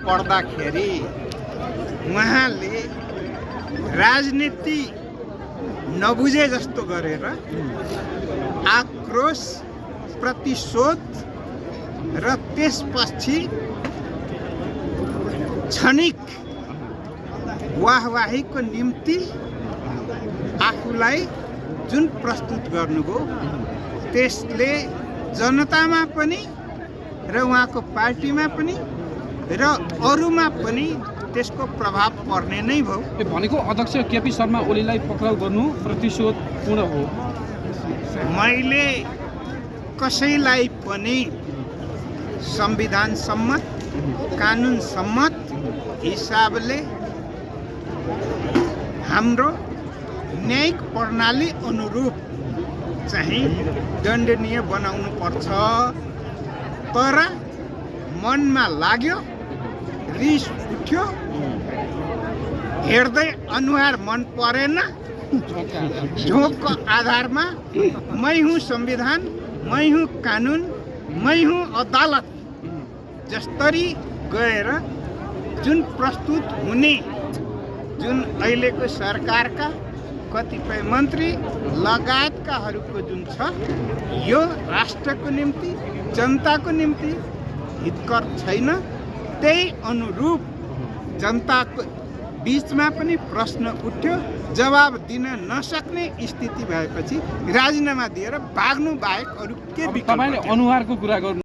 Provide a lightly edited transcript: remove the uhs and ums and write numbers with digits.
पर्दाखेरि उहाँले राजनीति नबुझे जस्तो गरेर आक्रोश, प्रतिशोध र त्यसपछि क्षणिक वाहवाहीको निम्ति आफूलाई जुन प्रस्तुत गर्नुभयो त्यसले जनतामा पनि र उहाँको पार्टीमा पनि र अरूमा पनि त्यसको प्रभाव पर्ने नै भयो। भनेको अध्यक्ष केपी शर्मा ओलीलाई पक्राउ गर्नु प्रतिशोधपूर्ण हो। मैले कसैलाई पनि संविधान सम्मत, कानुन सम्मत हिसाबले हाम्रो न्यायिक प्रणाली अनुरूप चाहिँ दण्डनीय बनाउनु पर्छ। तर मनमा लाग्यो, रिस उठ्यो, हेर्दै अनुहार मन परेन, झोंकको आधारमा मै हूँ संविधान, मै हूँ कानुन, मै हूँ अदालत जस्तरी गएर जुन प्रस्तुत हुने जुन अहिलेको सरकारका कतिपय मन्त्री लगायतकाहरूको जुन छ यो राष्ट्रको निम्ति, जनताको निम्ति हितकर छैन। त्यही अनुरूप जनताको बीचमा पनि प्रश्न उठ्यो, जवाब दिन नसक्ने स्थिति भएपछि राजीनामा दिएर भाग्नु बाहेक अरू के विकल्प? तपाईले अनुहारको कुरा गर्नु